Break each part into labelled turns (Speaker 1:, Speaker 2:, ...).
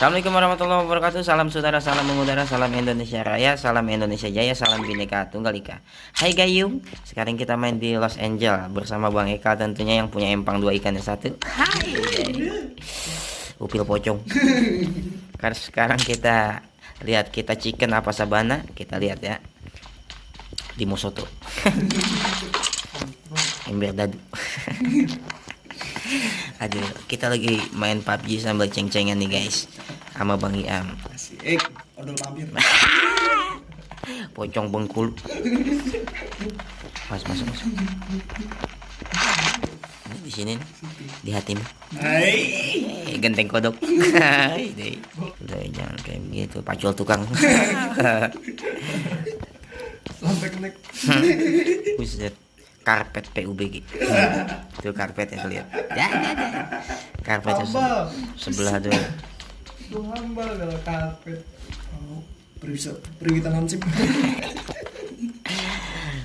Speaker 1: Assalamualaikum warahmatullahi wabarakatuh. Salam saudara, salam mengudara, salam Indonesia Raya, salam Indonesia Jaya, salam Bhinneka Tunggal Ika. Hai Gayung, sekarang kita main di Los Angeles bersama Bang Eka tentunya yang punya empang 2 ikan yang 1. Hai. Upil pocong. Karena sekarang kita lihat kita chicken apa sabana, kita lihat ya. Di Mosoto. Ember dadu. Aduh, kita lagi main PUBG sambil ceng-cengan nih guys, sama Bang Iam.
Speaker 2: Asik, odol mampir.
Speaker 1: Pocong Bengkulu. Masuk. Di sini nih, di hatimu.
Speaker 2: Hai.
Speaker 1: Genteng kodok. Udah jangan kayak begitu, pacul tukang.
Speaker 2: Sampai kenek.
Speaker 1: Buset. Karpet PUBG. Itu karpet ya lihat. Ya. Karpet sebelah tuh.
Speaker 2: Tuh hambal kalau karpet. Oh, pergi tangan sip.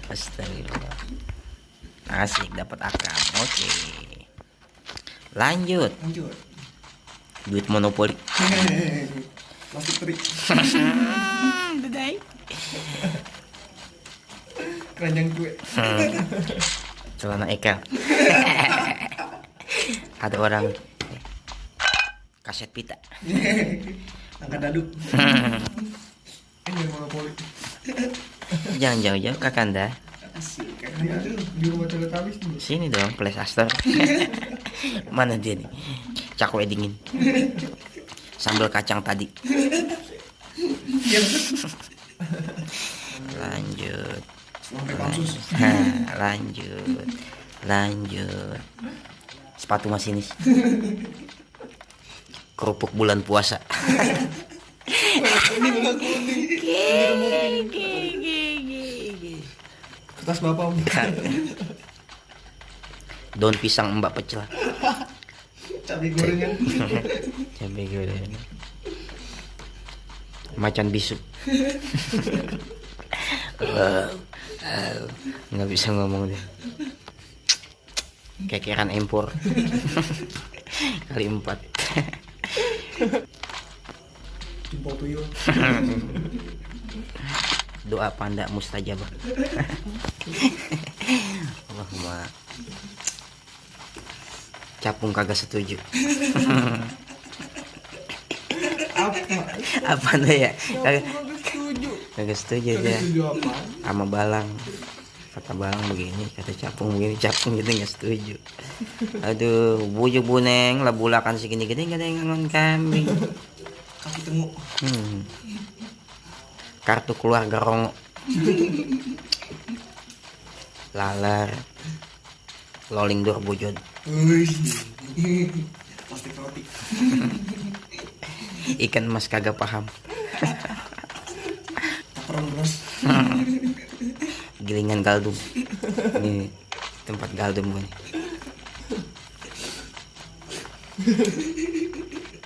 Speaker 1: Astagfirullah. Asik dapat akam. Oke. Lanjut. Duit monopoli.
Speaker 2: Plastik teri.
Speaker 1: Dedai.
Speaker 2: Keranjang kue.
Speaker 1: Celana Eka. Ada orang kaset pita.
Speaker 2: Angkat dadu. Ini monopoli.
Speaker 1: Jangan jauh-jauh Kakanda.
Speaker 2: Asik. Kayak itu di rumah Teletubbies nih.
Speaker 1: Sini dong, Playstation. Mana dia nih? Cakwe dingin. Sambal kacang tadi. Lanjut. Lanjut. Sepatu masinis. Kerupuk bulan puasa.
Speaker 2: Ini bunga kuning. Kertas bapak.
Speaker 1: Daun pisang Mbak Pecel.
Speaker 2: Cabai gorengan.
Speaker 1: Cabai gorengan. Macan bisu. Nggak bisa ngomong deh. Kekeran impor. Kali 4.
Speaker 2: Jempol tuyul.
Speaker 1: Doa panda mustajabah. Allahumma. Capung kagak setuju. Apa ya? Kagak setuju aja. Sama Balang. Kata Balang begini, kata Capung begini, Capung gitu nggak setuju. Aduh, bujuk buneng lah bulakan segini-gini gak ada yang ngangon kambing.
Speaker 2: Kaki tenguk.
Speaker 1: Kartu keluarga rongo. Lalar. Loling dur bujod.
Speaker 2: Plastik roti.
Speaker 1: Ikan mas kagak paham.
Speaker 2: Taperan beras.
Speaker 1: Gilingan galdum. Ini tempat galdum gue.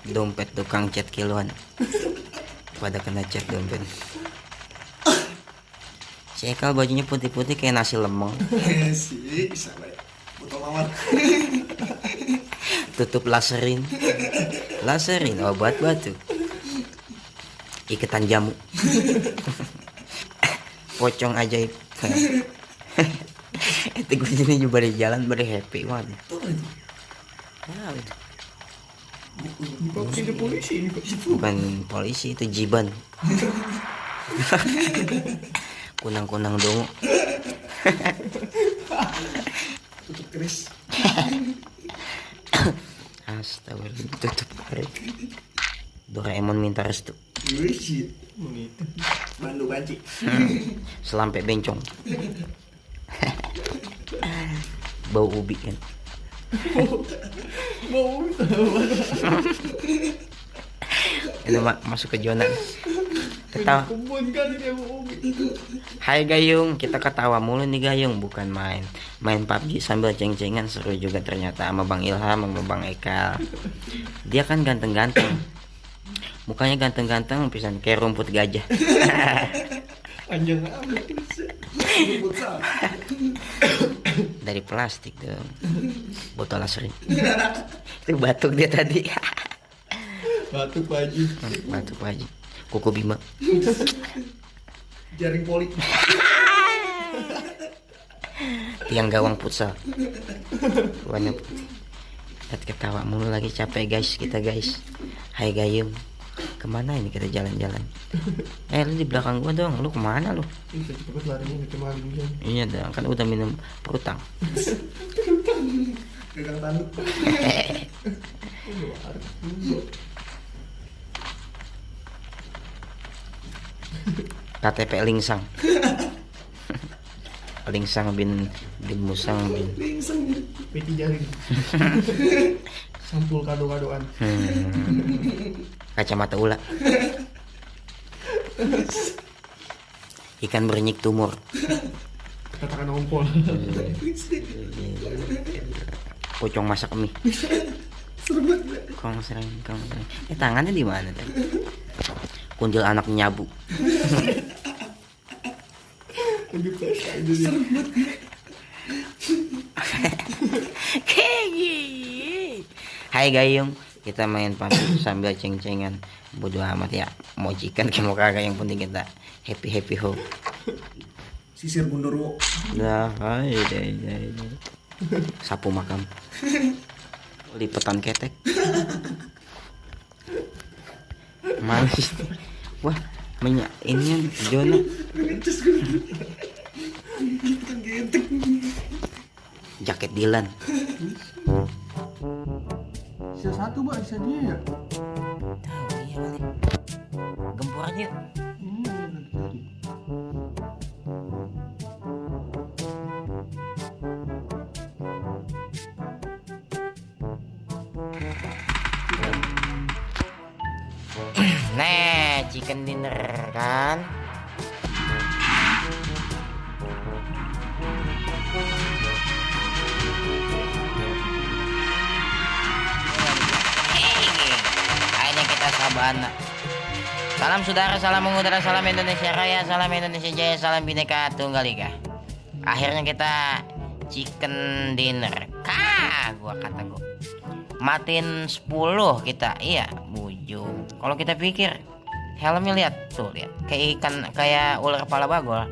Speaker 1: Dompet tukang cat kiloan. Pada kena cat dompet. Si Ekal bajunya putih-putih kayak nasi lemong.
Speaker 2: Sih, sampai botol mawar.
Speaker 1: Tutup laserin. Laserin obat batu. Iketan jamu. Pocong ajaib. Itu gue sini juga di jalan beri happy banget.
Speaker 2: Ini polisi.
Speaker 1: Bukan polisi, itu jiban. Kunang-kunang dongo.
Speaker 2: Tutup keris.
Speaker 1: Astagfirullah, tutup karet. Doraemon minta restu.
Speaker 2: Shit. Bandu banci.
Speaker 1: Selampe bencong. Bau ubi kan.
Speaker 2: Mau.
Speaker 1: Itu masuk ke zona. Ketawa.
Speaker 2: Kebun kali dia mau.
Speaker 1: Hai Gayung, kita ketawa mulu nih Gayung, bukan main. Main PUBG sambil ceng-cengan seru juga ternyata sama Bang Ilham sama Bang Eka. Dia kan ganteng-ganteng. Mukanya ganteng-ganteng pisan kayak rumput gajah.
Speaker 2: Panjang amat.
Speaker 1: Dari plastik dong. Botol laserin. Itu batuk dia tadi.
Speaker 2: Batuk Pak Haji.
Speaker 1: Batu Pak Haji. Koko Bima.
Speaker 2: Jaring poli.
Speaker 1: Tiang gawang futsal. Warna putih. Lihat ketawa mulu lagi, capek guys kita guys. Hai Gayung. Kemana ini kita jalan-jalan? Lu di belakang gua dong. Lu kemana lu?
Speaker 2: Bisa cepet larinya ke mana dulu.
Speaker 1: Iya dong, kan udah minum perutang.
Speaker 2: Gagang tanduk.
Speaker 1: KTP Lingsang. Lingsang bin Musang bin.
Speaker 2: Lingseng peti jaring. Sampul kado-kadoan.
Speaker 1: Kacamata ula. Ikan berenyik tumor.
Speaker 2: Katakan ompol.
Speaker 1: Pocong masak mie. Kong sering. Tangannya di mana tadi? Kuntil anak nyabu.
Speaker 2: Lebih fresh aja dia.
Speaker 1: Hai Gayung, kita main PUBG sambil ceng-cengan. Bodoh amat ya, mau chicken ke mau kagak, yang penting kita happy ho.
Speaker 2: Sisir Gundurwo.
Speaker 1: Dah, hai. Sapu makam. Lipetan ketek. Manis. Wah, ini zona. Jaket Dilan.
Speaker 2: Sisa satu Mbak, sisa dia ya.
Speaker 1: Tahu iya kali. Gempur aja. Nah, chicken dinner kan. Akhirnya kita sabana. Salam saudara, salam mengudara, salam Indonesia Raya, salam Indonesia Jaya, salam Bhinneka Tunggal Ika. Akhirnya kita chicken dinner. Gua kata gua matiin 10 kita. Iya, bujung. Kalau kita pikir helmnya lihat tuh, lihat kayak ikan, kayak ular kepala bagol.